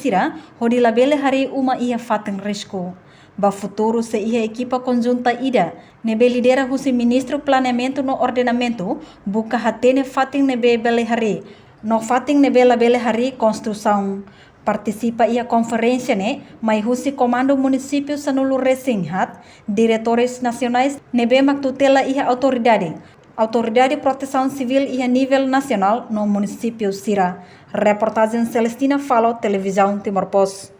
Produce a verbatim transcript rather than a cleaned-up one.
sira hodi labele harii uma iha fatin risku. Ba futuru sei iha ekipa konjunta ida ne'ebé lidera husi Ministru Planeamentu no Ordenamentu buka hatene fatin ne'ebé bele harii no fatin ne'ebé labele harii konstrusaun. Partisipa iha konferénsia ne'e mai husi Komandu Munisípiu sanulu-resin-haat, diretores nasionais ne'ebé mak tutela iha autoridade, Autoridade Protesaun Sivíl iha nivel nasionál no munisípiu sira. Reportajen Celestina Falo, Televizaun Timor Post.